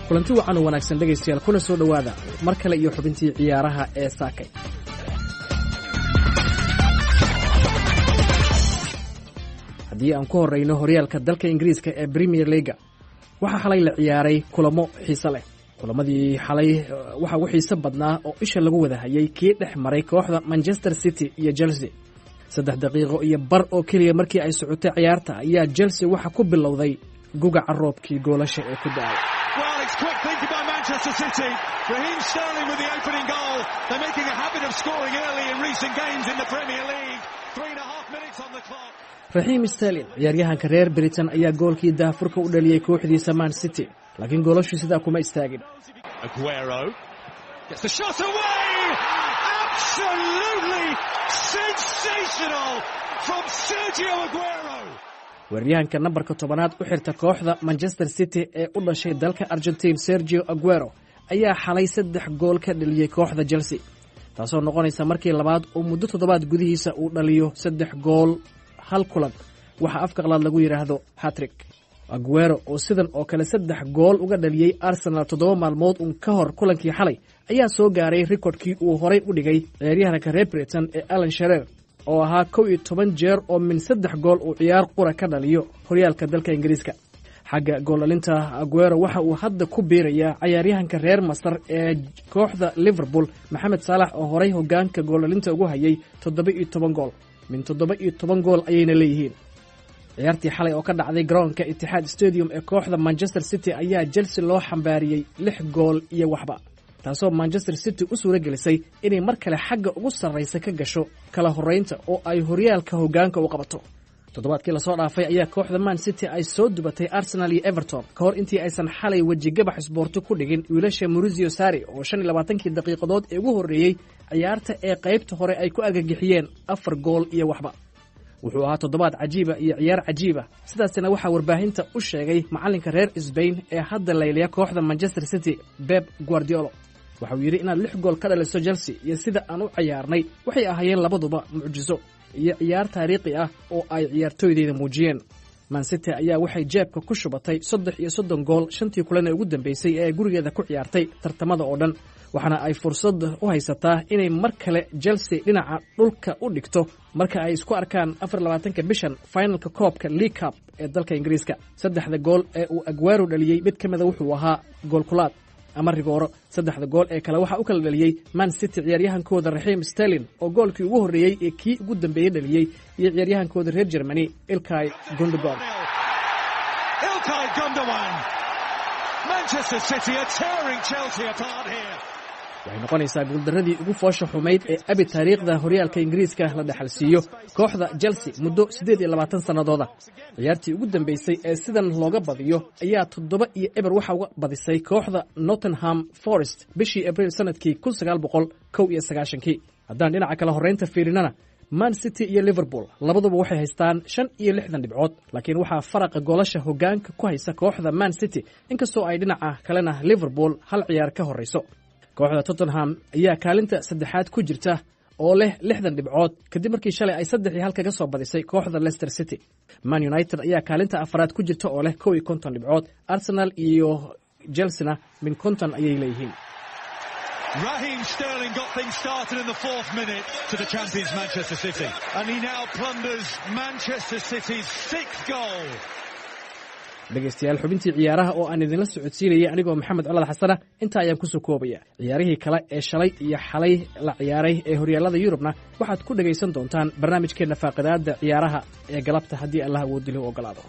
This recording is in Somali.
Kulanti wacan oo wanaagsan, dhegaystayaal, kuna soo dhowaada mar kale iyo xubintii ciyaaraha ee saakay. Haddii aan ku horreyno horyaalka dalka Ingiriiska ee Premier Leaga, waxaa xalay la ciyaaray kulamo xiise leh. Kulamadii xalay waxaa ugu xiiso badnaa oo isha lagu wada hayay kii dhex maray kooxda Manchester City iyo Chelsea. 3 daqiiqo iyo bar oo keliya markii ay socotay ciyaarta ayaa Chelsea waxa ku bilowday gugaca roobkii goolasha ee ku da'ay. Well, it's quick thinking by Manchester City. Raheem Sterling with the opening goal. They're making a habit of scoring early in recent games in the Premier League. 3.5 minutes on the clock. Raheem Sterling, ciyaaryahanka reer Britain, ayaa goolkii daahfurka u dhaliyey kooxdiisa Man City, laakiin goolashu sidaa kuma istaagin. Aguero gets the shot away. Absolutely sensational from Sergio Aguero. Weeraryahanka nambarka 10aad u xirta kooxda Manchester City ee u dhashay dalka Argentine, Sergio Aguero, ayaa xalay saddex gool ka dhaliyey kooxda Chelsea, taasoo noqonaysa markii labaad oo muddo toddobaad gudihiisa uu dhaliyo saddex gool hal kulan, waxaa afka qalaad lagu yidhaahdo hat-trick. Aguero oo sidan oo kale saddex gool uga dhaliyey Arsenal 7 maalmood un ka hor kulankii xalay ayaa soo gaaray rikordkii uu horay u dhigay ciyaaryahanka reer Britain ee Alan Shearer, oo ahaa 11 jeer oo min saddex gool uu ciyaar qura ka dhaliyo horyaalka dalka Ingiriiska. Xagga gooldhalinta, Aguero waxa uu hadda ku biirayaa cayaaryahanka reer Masar ee kooxda Liverpool, Maxamed Saalax, oo horay hogaanka gooldhalinta ugu hayay 17 gool. Min 17 gool ayayna leeyihiin. Ciyaartii xalay oo ka dhacday garoonka Etihad Stadium ee kooxda Manchester City ayaa Chelsea loo xambaariyey lix gool iyo waxba, taasoo Manchester City u suura gelisay inay mar kale xagga ugu sarraysa ka gasho kala horraynta oo ay horyaalka hoggaanka u qabato. Toddobaadkii lasoo dhaafay ayaa kooxda Man City ay soo dubatay Arsenal iyo Everton ka hor intii aysan xalay wejigabax isboorti ku dhigin wiilasha Maurizio Sarri, oo 25kii daqiiqadood ee ugu horreeyey ciyaarta ee qaybta hore ay ku argagixiyeen afar gool iyo waxba. Wuxuu ahaa toddobaad cajiiba iyo ciyaar cajiiba, sidaasina waxaa warbaahinta u sheegay macallinka reer Sbain ee hadda layliya kooxda Manchester City, Pep Guardiola. Waxauu yidhi, inaad lix gool ka dhaliso Chelsea iyo sida aan u ciyaarnay waxay ahaayeen labaduba mucjiso iyo ciyaar taariikhi ah oo ay ciyaartooydeyda muujiyeen. Man City ayaa waxay jeebka ku shubatay 33 gool shantii kulan ee ugu dambeysay ee ay gurigeeda ku ciyaartay tartamada oo dhan, waxaana ay fursad u haysataa inay mar kale Chelsea dhinaca dhulka u dhigto marka ay isku arkaan 24-ka bishan finalka koobka League Cup ee dalka Ingiriiska. Saddexda gool ee uu Aguero dhaliyey mid ka mida wuxuu ahaa goolkulaad ama rigooro. Saddexda gool ee kale waxaa u kala dhaliyey Man City ciyaaryahankooda Raheem Sterling, oo goolkii ugu horreeyey ee kii ugu dambeeyey dhaliyey, iyo ciyaaryahankooda reer Germany, Ilkay Gundogan. Ilkay Gundogan. Manchester City are tearing Chelsea apart here. Waxay noqonaysaa guuldarradii ugu foosha xumayd ee abi taariikhda horyaalka Ingiriiska la dhexalsiiyo kooxda Chelsea muddo 28 sannadooda. Ciyaartii ugu dambeysay ee sidan looga badiyo ayaa 7-0 waxa uga badisay kooxda Nottingham Forest bishii Abriil sanadkii 1991-kii. Haddaan dhinaca kale horreynta fiirinana, Man City iyo Liverpool labaduba waxay haystaan 65 dhibcood, laakiin waxaa faraqa goolasha hoggaanka ku haysa kooxda Man City, inkastoo ay dhinaca kalena Liverpool hal ciyaar ka horreyso. Kooxda Tottenham ayaa kaalinta saddexaad ku jirta oo leh 60 dhibcood kadib markii shalay ay 3-1 kaga soo badisay kooxda Leicester City. Man United ayaa kaalinta afaraad ku jirta oo leh 51 dhibcood. Arsenal iyo Chelsea-na min 50 ayay leeyihiin. Raheem Sterling got things started in the fourth minute to the champions, Manchester City. And he now plunders Manchester City's sixth goal. Dhegaystayaal, xubintii ciyaaraha oo aan idinla socodsiinayay anigoo Maxamed Colad Xasana intaa ayaan kusoo koobaya. Ciyaarihii kale ee shalay iyo xalay la ciyaaray ee horyaalada Yurubna waxaad ku dhegaysan doontaan barnaamijkeenna faaqidaadda ciyaaraha ee galabta, haddii Allah awoodili u ogolaado.